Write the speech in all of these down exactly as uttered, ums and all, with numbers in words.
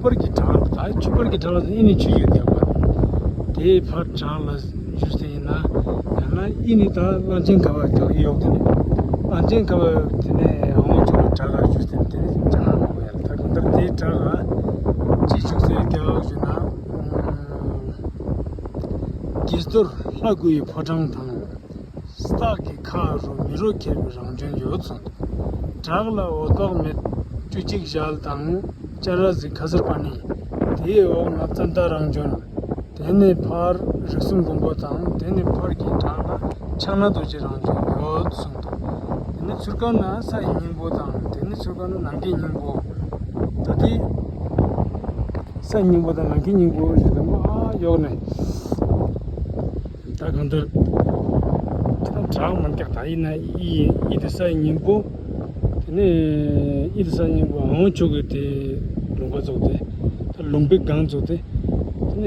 པར་གྱི་བྲག་ལ། ད་ཆུ་པར་གྱི་བྲག་ལ་ཨི་ནི་ཆུ་ཡོད་ཀྱག་པ། དེའི་ཕར་བྲག་ལ་བཞུགས་ཏེ་ཡིན་ན། ཡང་ན་ཨི་ནི་ད་གླང་ཆེན་ཁ་བ་ཀྱང་ཡོག་དེ་ནི། གླང་ཆེན་ཁ་བ་དེ་ནས་ཨ་མོ་ཆུ་བྲག་ལ་བཞུགས་ཏེ་དེ་ནི་བྱ་ལ་ནོ་ཡ། ད་གང་ལྟར་དེའི་བྲག་ལ་ཅི་བཞུགས་ཟེར་ཀྱག་ཞུ་ན། དགྱེས་རྡོར་ལྷ་སྐུ་ཡི་ཕོ་བྲང་དང་། སྟག་གི་ཁ་རུ་མི་རོ་ཁྱེར་བའི་རང་བྱོན་ཡོད་གསུངས། བྲག་ལ་འོད་དཔག་མེད་བཅུ་གཅིག་ཞལ་དང་། སྤྱན་རས་གཟིགས་ཁ་སར་པ་ཎི། དེའི་འོག་ན་ཙནྡྲ་རང་བྱོན། དེ་ནས་ཕར་རིགས་གསུམ་མགོན་པོ་དང་། དེ་ནས་ཕར་གྱི་བྲག་ལ་ཕྱག་ན་རྡོ་རྗེ་རང་བྱོན་ཡོད་གསུངས་འདུག། དེ་ནས་ཚུར་ཁ་ན་ས་ཡི་སྙིང་པོ་དང་། དེ་ནས་ཚུར་ཁ་ན་ནམ་མཁའི་སྙིང་པོ། ད་དེ་ས་ཡི་སྙིང་པོ་དང་ནམ་མཁའི་སྙིང་པོ་ཞེས་དང་པོ་ཨ་ཡོག་ནས། ད་གང་ལྟར་ད་བྲག་མང་རྒྱག་ད་ཡིན་ན་ཨི་ཨི་དེ་ས་ཡི་སྙིང་པོ། དེ་ནས་ཨི་དེ་ས་སྙིང་པོ་ཨ་འོ་ཆོ་གི་དེ་ལུང་པ་ཚོགས་ཏེ། ད་ལུང་པའི་སྒང་ཚོགས་ཏེ། དེ་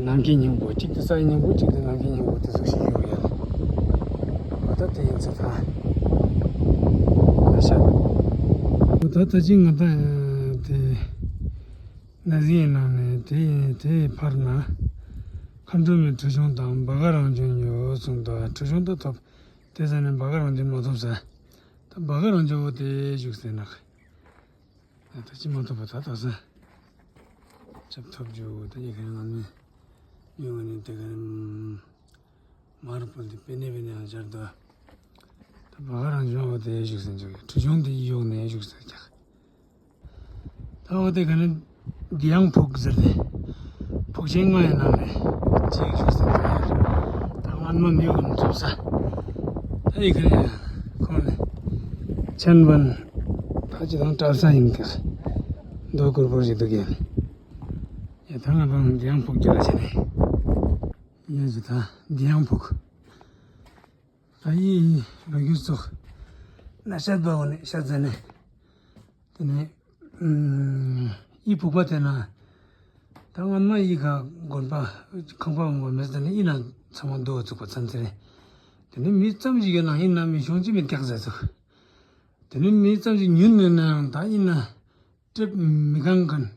ནས་ནམ་མཁའི་སྙིང་པོ། གཅིག་དེ་ས་ཡི་སྙིང་པོ། གཅིག་དེ་ནམ་མཁའི་སྙིང་པོ། དེ་ཚོ་ཞིག་ཡོད་ཡ། འོ་ད་དེ་ཡིན་ཚེ་ད་ལ་ཤ། འོ་ད་ད་ཅི་ང་ད་དེ། ན་ཟིན་ནང་ནས་དེ་དེའི་ཕར་ན་མཁའ་འགྲོ་མའི་ཁྲི་གཞུང་དང་བྷ་ག་རང་བྱོན་ཡོད་གསུངས་འདུག། ཁྲི་གཞུང་ད་ཐོབ། དེ་ཟ་ནས་བྷ་ག་རང་བྱོན་མ་ཐོབ་ཟ། ད་བྷ་ག་རང་བྱོན་བོ་དེ་བཞུགས་ཟེར་ན། ད་ཅི་མ་ཐོབ་པ་ད་དག་ས་ཅབ་ཐོབ་རྒྱུ་ད་ཡི་གེ་ང་ནི་ཡོང་ནས་དེ་ག་ནས། མར་པོ་འདི་པེ་ནེ་པེ་ནེ་ཡང་སྦྱར་དུ། ད་བྷ་ག་རང་བྱོན་བོ་དེ་བཞུགས་ཟིན་ཅིག། ཁྲི་གཞུང་དེ་ཡོག་ནས་བཞུགས་ཟེར་ཀྱག། ད་འོ་དེ་ག་ནི་འདི་ཡང་ཕུག་ཟེར་ཏེ། ཕུག་ཆེན་ལྔ་ཡི་ནང་ནས་གཅིག་བཞུགས་ཟིན་ཀྱག། ད་སྔོན་མ་མི་ཡོང་ཚུབ་ས། ད་ཡི་ག་ནས་ཁོང་ནས་ཆན་བན་ད་ཅི་དང་བྲལ་ས་ཡིན་ཀྱག། མདོ་སྐོར་པོར་ཞིག་འདུག་ཡ། ཡ་ད་ང་དང་འདི་ཡང་ཕུག་རྒྱ་ཆེ་ནས། ཡ་ཞུ་ད་འདི་ཡང་ཕུག། ད་ཡིན་ལོ་རྒྱུས་ཚོགས་ན་ཤད་པ་འོ་ནས་ཤད་ཟ་ནས། དེ་ནས་ཨུམ་ཡི་ཕུག་པ་དེ་ན། ད་སྔོན་མ་ཡི་ག་དགོན་པ་ཁང་པ་འོང་བ་མེད་ཟ་ནས་ཡི་ན་ཚང་མ་རྡོ་བཙུགས་པ་ཚན་ཚེ་རེད། དེ་ནས་མི་ཙམ་ཞིག་གི་ནང་ཡིན་ན་མི་ཤོང་ཅི་མི་རྒྱག་ཟ་ཚུགས། དེ་ནས་མི་ཙམ་ཞིག་ཉུན་ནས་ནའང་ད་ཡིན་ན། སྲེད་མི་གང་མཁན།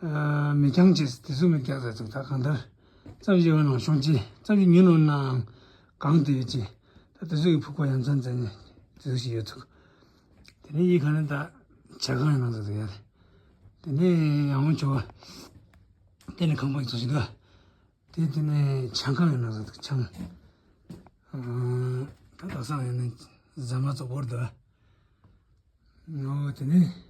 ཨ་མི་རྐྱང་བྱས་དེ་ཚོ་མི་རྒྱག་ཟེར་ཚུགས། ད་གང་ལྟར་ཙམ་ཞིག་འོང་ན་ཤོང་ཅི། ཙམ་ཞིག་ཉུང་འོང་ནའང་གང་དུ་ཡོད་ཅི། ད་དེ་ཚོ་ཡི་ཕུག་པ་ཡ་མཚན་མཚན་ནས་དེ་ཚོ་ཞིག་ཡོད་ཚུགས། དེ་ནས་ཡི་ག་ནས་ད་བྱ་ཁང་ཡིན་ན་ཟེར་ཡ་རེད། དེ་ནས་ཡང་འོང་ཆོག་པ། དེ་ནས་ཁང་པ་ཡི་ཚོ་ཞིག་འདུག། དེ་དེ་ནས་ཆང་ཁང་ཡིན་ན་ཟེར་འདུག། ཆང་། ཨ་ད་དག་ས་ཡིན་ན་ཟ་མ་ཚོ་བོར་འདུག། ཨོ་དེ་ནས་